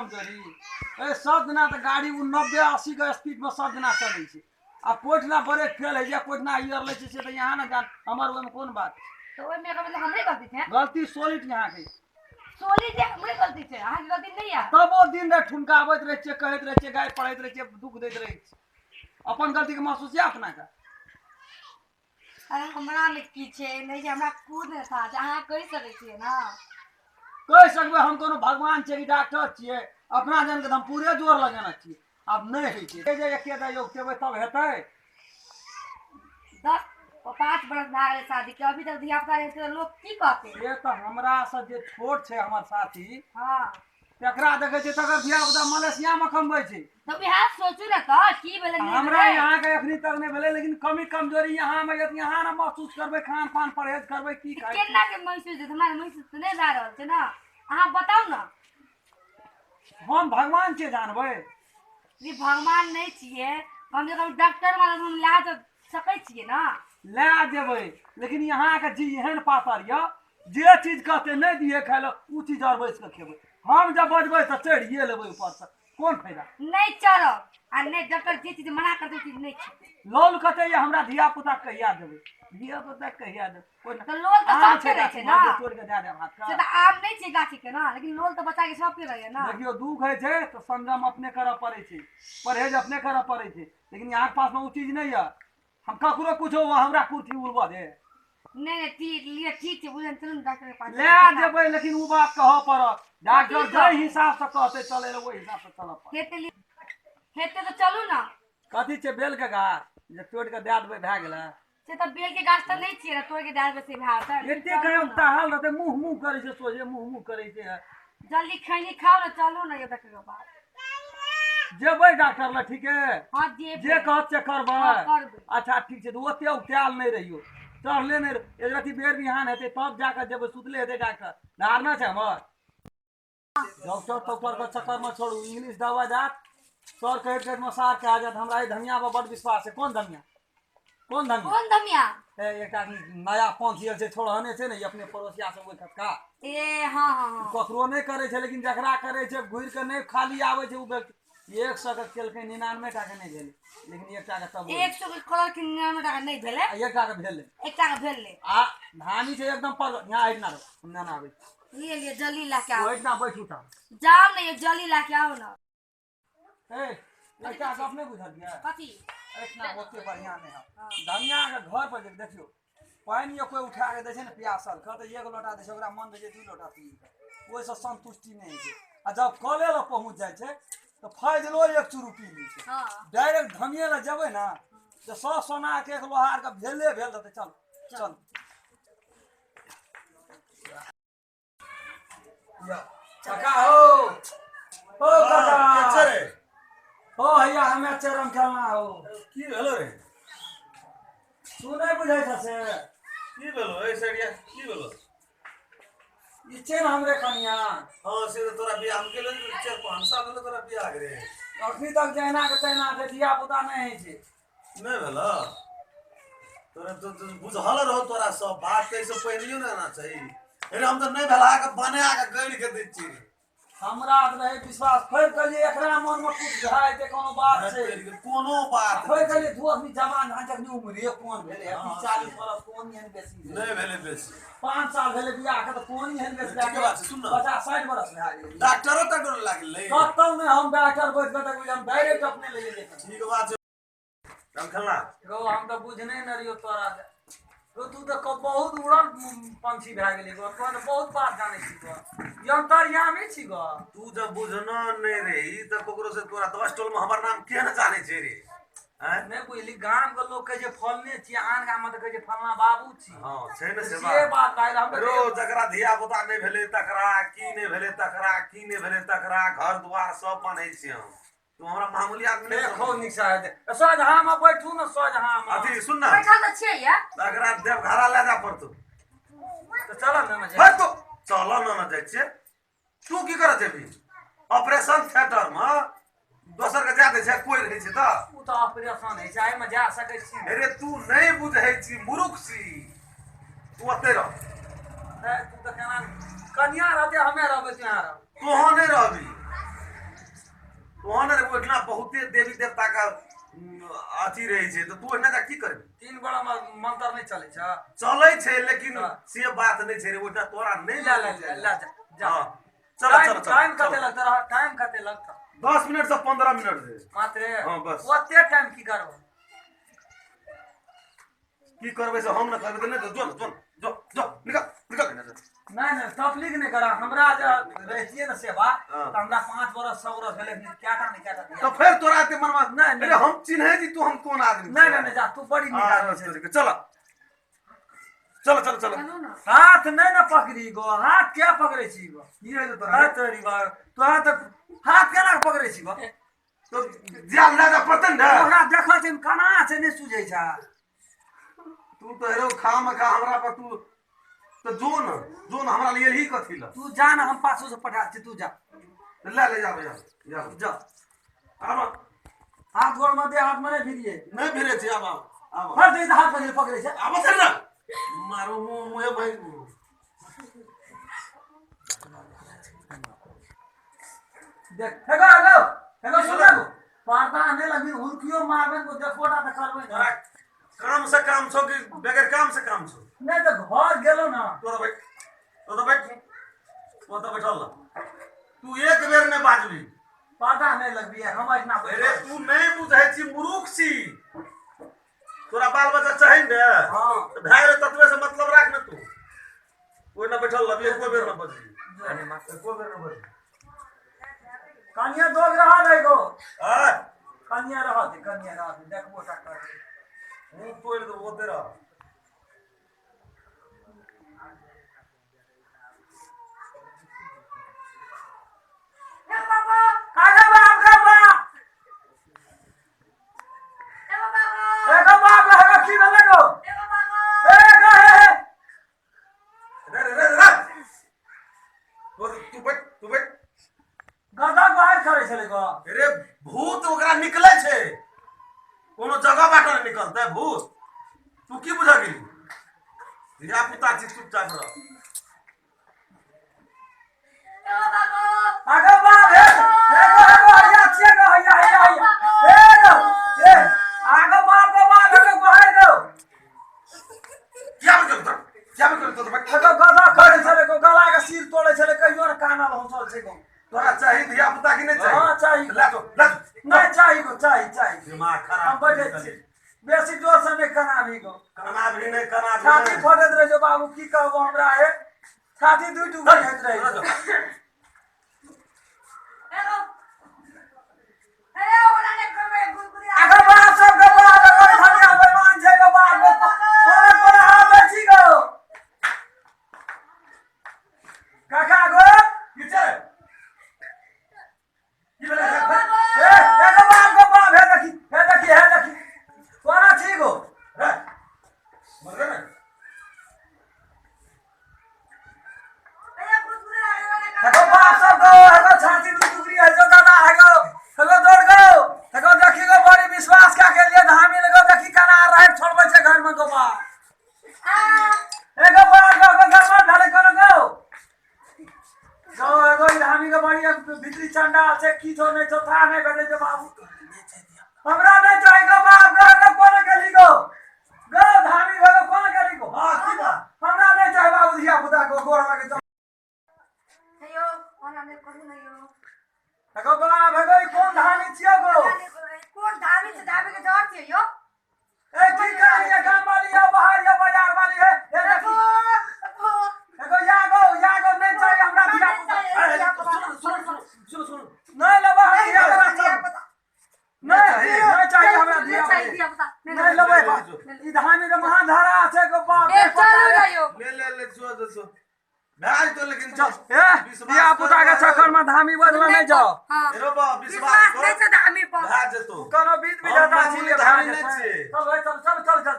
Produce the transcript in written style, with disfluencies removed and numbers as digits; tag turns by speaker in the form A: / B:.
A: कमजोरी ए सब दिना तऽ गाड़ी ओ 90 80 के स्पीड में सब दिना चलै छै आ कोइठना ब्रेक फेल होइ छै कोइठना गियर लै छै से तऽ यहाँ ने जान हमर ओहिमे कोन बात
B: तऽ ओहिमे एकर मतलब हमरे गलती छै
A: गलती सोलिड यहाँ के
B: सोली जे हमरे गलती छै अहाँके गलती नहि यऽ
A: तबो दिन राति ठुनकाबैत रहै छियै कहैत रहै छियै गारि पढ़ैत रहै छियै दुःख दैत रहै छियै अपन गलतीके महसूस यऽ अपनाके
B: अरे हमरा मे की छै नहि छै हमरा खुद नहि था छै अहाँ कहि सकै छियै ने
A: कहि सकबै हम कोनो भगवान छियै कि डॉक्टर छियै अपना जानके तऽ हम पूरे जोर लगेने छियै आब नहि होइ छै जे एके दा योग देबै तब हेतै
B: 10 5 बरस भए गेलै शादी के अभी तक धिया पुता रहै लोक की कहतै
A: से तऽ हमरासँ जे छोट छै हमर साथी
B: हँ
A: तकरा देखै छियै तकर धिया पुता मलेशियामे कमबै छै
B: तऽ वएह सोचू ने तऽ की भेलै नहि
A: हमरा
B: भेलै
A: यहाँके एखनी तक नहि भेलै लेकिन कमी कमजोरी यहाँमे यदि यहाँ ने महसूस करबै खान पान परहेज करबै की
B: तऽ
A: खाइ छियै
B: केना के महसूस हेतै हमरा महसूस तऽ नहि भए रहल छै ने अहाँ बताउ ने
A: हम भगवान छियै जानबै
B: ई भगवान नहि छियै कम से कम डॉक्टर वाला हम लए तऽ सकै छियै ने
A: लए जेबै लेकिन यहाँके जी एहन पातर यऽ जे चीज कहतै नहि दिहे खाय लए ओ चीज आओर बैस कऽ खेबै हम जब बजबै तऽ चढ़िए लेबै ऊपरसँ कोन फायदा
B: नहि चढ़ब आ नहि डॉक्टर जे चीज मना करतै ओ चीज नहि खेबै
A: लोल कहतै ये हमरा धिया पुता कहिया देबै धिया पुता कहिया देबै कोइ
B: तऽ लोल तऽ
A: आम
B: सबके
A: छै
B: रहै छै
A: गाछी
B: ने
A: मे, तोड़ि कऽ दए देब हाथ
B: से तऽ आम नहि छै गाछी के ने लेकिन लोल तऽ बच्चा के सबके रहैया ने
A: देखियौ दुख होइ छै तऽ संयम अपने करऽ पड़ै छै परहेज अपने करऽ पड़ै छै लेकिन अहाँके पासमे ओ चीज नहि यऽ हम ककरो कुछो हमरा कुर्सी उड़बऽ दे
B: नहि नहि ठीक लिए ठीक छै बुझल चलू ने डॉक्टर के पास
A: लए जेबै लेकिन ओ बात कहऽ पड़त डॉक्टर
B: कथी
A: जाहि हिसाबसँ कहतै चलै लए ओहि हिसाबसँ चलऽ पड़त
B: हेतै हेतै तऽ चलू ने
A: कथी छै बेलके गाछ जे तोड़ि कऽ दए देबै भए गेलै
B: से तऽ बेल के गाछ तऽ नहि छियै ने तोड़ि के दए देबै से भए जेतै
A: एते कहीं ताहल रहतै मुँह मुँह करै छै सोझे मुँह मुँह करै छै
B: जल्दी खैनी खाउ ने चलू ने ये डॉक्टर के पास
A: जेबै डॉक्टर लग ठीके
B: हँ जेबै
A: जे कहत से करबै
B: हँ, करबै।
A: अच्छा ठीक छै तऽ ओते उतायल नहि रहियौ चढ़ले नहि रह एक रति बेर बिहान हेतै तब जाकऽ जेबै सुतले हेतै डॉक्टर धारणा छै हमर डॉक्टर तॉक्टर के चक्कर में छोड़ू इंग्लिश दवा जात सर कहैत कहैत में सार कहा जात हमरा एहि धनिया पर बड विश्वास है कोन धनिया कोन धनिया
B: कोन धनिया
A: ए एकटा नया पंथ आयल छै छोड़हने छै ने ई अपने पड़ोसिया सब ओहि खतका
B: ए हाँ हाँ हाँ
A: ककरो नहि करै छै लेकिन जकरा करै छै घुरि कऽ नहि खाली आबै छै ओ व्यक्ति 100 के केलकै 99 टा के नहि भेलै लेकिन एकटा के तब
B: 100 के खोलल कि 99 टाका नहि भेलै
A: आ एकटा के भेलै
B: एकटा के भेलै
A: आ धानी छै एकदम पर यहाँ आबि ना रहो हम ना आबै
B: लिए लिए जल्दी ला के आओ
A: ओहिठिना बैठू तऽ
B: जाओ ने ये जल्दी ला के आओ ना
A: ए एकटा गप नहि बुझलियै
B: कथी
A: एहिठिना ओते बढ़िआँ नहि है धनियाके घर पर जे देखियौ पानि कोइ उठा कऽ दै छै ने प्यासल के तऽ एक लोटा दै छै ओकरा मन रहै छै दू लोटा पी कऽ ओहिसँ संतुष्टि नहि होइ छै आ जब कले लग पहुँच जाइ छै तऽ फैजलो एक चूरू पी लै छै
B: हाँ
A: डायरेक्ट धनिये लग जेबै ने तऽ सौ सोनाके एक लोहारके भेले भेल रहतै चल चल काका हो हो काका
C: के छै रे?
A: हो हैया हमे चरम खेलना हो
C: की भेलो रे
A: तू नहि बुझै छ से
C: की भेलो ए सरिया की भेलो
A: ई छै ने हमरे कनिया
C: हाँ से तऽ तोरा बियाह हम गेलो 4-5 साल भेलो तोरा बियाह के रे
A: अखनी तक जहिना के तहिना छै धिया पुता नहि होइ छै
C: नहि भेलो तोरा तो तो बुझल रहो तोरा सब बात तऽ एहिसँ पहिनहियो ने आना चाही अरे हम तऽ नहि भेला के बना के गढ़ि के दै छियै रे
A: हमरा तऽ रहै विश्वास फेर कहलियै एकरा मन मे कुछ भए जेतै कोनो बात छै
C: कोनो बात
A: फेर
C: नहि
A: कहलियै तू अखनी जवान धान जखनी उम्रे कोन भेलै 30-40 बरस कोन एहन बेसी भेलै
C: नहि भेलै बेसी
A: 5 साल भेलै बियाह के तऽ कोन एहन बेसी
C: ठीके बात छै, सुन ने।
A: 50-60 बरस भए गेलै
C: डॉक्टरो तक लागलै
A: कतौ नहि हम डॉक्टर बैठ कऽ देखबै हम डायरेक्ट अपने लऽ गेलियै
C: ठीक बात छै राम खेलना
A: रौ हम तऽ बुझने नहि रहियौ तोरा रौ तू तऽ बहुत उड़ल पंछी भए गेली गो तोरा तऽ बहुत बात जानै छी गो ई अंतर्यामी छी गो
C: तू जब बुझना नहि रही तऽ ककरो से तोरा 10 टोल में हमर नाम के ने जानै छै रे आँय?
A: नहि बुझली गाम के लोग कहै छै फलने छी आन गाम मे तऽ कहै छै फलना बाबू छी
C: हँ छै ने से
A: से
C: बात
A: बात भए गेल हम तऽ
C: रो जकरा धिया पुता नहि भेलै तकरा की नहि भेलै तकरा की नहि भेलै तकरा घर दुआर सब बान्है छियै हम तू हमरा मामूली आदमी नहीं
A: देखो नीक से हेतै सोझ में बैठू ने सोझ में
C: अथी सुन ना
B: बैठल तऽ छियै या
C: तकरा देवघरा ले जा पड़तौ
A: तऽ चल ने ने
C: हे तो चल न न जाइ छियै तू की करऽ जेबही ऑपरेशन थिएटर मे दोसर के जा दै छै कोइ रहै छै तऽ
A: ओ तऽ ऑपरेशन होइ छै एहिमे जा सकै छी
C: अरे तू नहि बुझै छी मूर्ख छी तू ओतै रह
A: ए, तू तऽ केना कनिया रहतै हमे रहबै तू यहाँ रह
C: तोहँ नहि रहबी ओहिठिना बहुते देवी देवता के अथी रहै छै, तऽ तू ओहिना जा की करबी?
A: तीन गोड़ा मंत्र नहि चलै छै?
C: चलै छै, लेकिन
A: हाँ।
C: से बात नहि छै रे, ओहिठिना तोरा नहि
A: ले ले ले ले जा जा।
C: हाँ, चल चल चल।
A: टाइम कते लगतै रह? टाइम कते लगतै?
C: 10 मिनट से 15 मिनट छै।
A: मात्रे?
C: हाँ, बस।
A: ओते टाइम की करबो?
C: की करबै से हम ने करबै तऽ नहि, तऽ जो ने, जो ने, जो जो, निकल निकल एने से।
A: नहि नहि, तकलीफ नहि करा हमरा। जे रहितियै ने सेवा
C: हाँ।
A: तऽ हमरा 5 बरस 6 बरस भेलै, कएटा ने कएटा
C: तऽ फेर तोरा एते मनवा
A: नहि, नहि।
C: अरे हम चिन्है छी तू हम कोन आदमी।
A: नहि नहि नहि, जा तू बड़ी नीक आदमी छै।
C: चल चल चल चल।
B: चलू ने।
A: हाथ नहि ने पकड़ी गो, हाथ किया पकड़ै छी गो?
C: की होइ छै तोरा?
A: हाथ तोरी बा, तोरा तऽ हाथ केना पकड़ै छी गो?
C: तो जा लए जा पड़तै ने।
A: ओकरा देखै छै केना छै, नहि सुझै छै।
C: तू तऽ हेरो खा मे खा हमरा पर। तू तऽ जो ने, जो ने, हमरा लिए ही कथी लए?
A: तू जा ने, हम पाछू से पठा छी, तू जा।
C: ले ले, जाबे जाबे जाबे।
A: जा।
C: आब।
A: हाथ गोड़ में दे, हाथ में नहि भिड़िए।
C: नहि भिड़े छै, आब आब आब।
A: हर दे, हाथ पकड़े पकड़े छै।
C: आब चल ने, मारो मुँह मुँहे भाई।
A: देख, हेगो हेगो हेगो, सुन गो, पर्दा नहि लगबी, हुलकियो मारबे को, देखबो टा तऽ करबै ने।
C: तोरा काम से काम छौ कि बगैर काम से काम छौ?
A: नहि तऽ घर गेलो ना।
C: तोरा बैठ, तो बैठ, तो तो बैठल रह। तू एक बेर नहि बाजबी।
A: पर्दा नहि लगबी हम एहिना।
C: अरे तू नहि बुझै छी, मूर्ख छी। तोरा बाल बच्चा चाही ने?
A: हाँ।
C: तऽ भए गेलै, ततबे से मतलब राख ने। तू ओहिना बैठल रहबी, एको बेर नहि बजबी, एको बेर नहि बजबी।
A: कनिया दोग रहा दे गो।
C: आय।
A: कनिया रह दे, कनिया रह दे, देखबो टा करबै।
C: मुँह तोड़ि देबो ओते रह।
B: ए बाबा।
A: आगे बाप गे बाप।
B: ए बाबा।
A: एगो बाप गे, हेगो की भेलै गो?
B: ए बाबा।
A: ए गो, हे हे।
C: रे रे रे रे, तू तू बैठ, तू बैठ।
A: गधा बाहर करै छलै गो।
C: अरे भूत ओकरा निकलै छै, कोनो जगह बाटे नहि निकलतै भूत। तू की बुझा गेली? धिया पुता छी, चुपचाप रह।
B: ए बाबा।
A: आगे बाप, हे हे गो, हे गो, हैया छियै गो, हैया हैया हैया, हे गो, हे आगे बाप गो बाप, हे गो बाहर गो।
C: क्या बजल तोरा? क्या बजल तोरा? बैठ।
A: एगो गधा करै छलै गो, गला के सिर तोड़ै छलै, कहियो ने कानल हौसल छै गो।
C: तोरा चाही धिया पुता कि नहि चाही?
A: हाँ, चाही।
C: ले जो, ले जो।
A: नहि चाही गो, चाही चाही।
C: दिमाग खराब।
A: हम बैठे छी, बेसी जोर से नहि कनाबी गो।
C: कना भी नहि, कना भी
A: छाती
C: नहि।
A: फटैत रहै छै बाबू, की कहबो हमरा, हे छाती दुइ टुकड़ी होइत रहै छै।
B: ए गो, ए ओला ने करबै गुदगुदी।
A: आगे बाप सब के बाप, एगो धनिया बेईमान छै गो बाप गो, तोरे तोरे हाथ दै छी गो काका गो।
C: की छै? की भेलै?
A: ए एगो बाप गो बाप, हे देखी, हे देखी, हे देखी, कोना छी गो?
C: रे मरले ने।
B: ए गुदगुदी ओला ने।
A: हेगो बाप सब गो, हेगो छाती दू टुकड़ी है जो दादा, हेगो हेगो दौड़ गो, हेगो देखी गो, बड़ी विश्वास का के लिए धामी लगो, देखी केना रात छोड़बै छै घर में गो बाप।
B: आ।
A: एगो बाप गो गो, गड़बड़ भेलै कोनो गो गो। एगो ई धामी के बड़ी भीतरी चंडाल छै, की छौ नहि छौ था नहि भेटै छै बाबू। हमरा नहि चाही गो बाप गो। एगो कोना गेली गो गो धामी गो, कोना गेली गो?
C: हाँ, की बात?
A: हमरा नहि चाही बाबू धिया पुता गो, गोर लगे चल।
B: हेयो ओला ने करू ने यो।
A: एगो बाप, एगो ई कोन धामी छियै गो?
B: ओला ने करबै, कोन धामी छै? धामी के जर छियै यो।
A: ए की करिए गाम वाली है, बाहर या बाजार वाली है, ए देखी।
B: देखो देखो।
A: एगो या गो, या गो, नहीं चाहिए हमरा धिया पुता।
C: अरे, सुनो सुनो सुनो सुनो सुनो।
A: नहीं लेबै हम धिया पुता, नहीं नहीं चाहिए हमरा धिया
B: नहीं चाहिए
A: पुता।
B: धिया पुता।
A: नहीं लेबै ई धामी के महाधारा छै गो बाप।
B: ए चलू ने यो।
C: ले ले ले, जो जो जो भए जेतौ, लेकिन चल।
A: ए धिया पुता के चक्कर में धामी बदला नहीं जाओ।
B: हां।
C: हेरो बा, विश्वास
B: विश्वास नहीं
C: कर,
B: छै धामी पर।
C: भए जेतौ।
A: कोनो बीत
C: हम
A: विधाता
C: मामूली
A: छी,
C: धामी नहि छियै।
A: चल चल चल चल चल।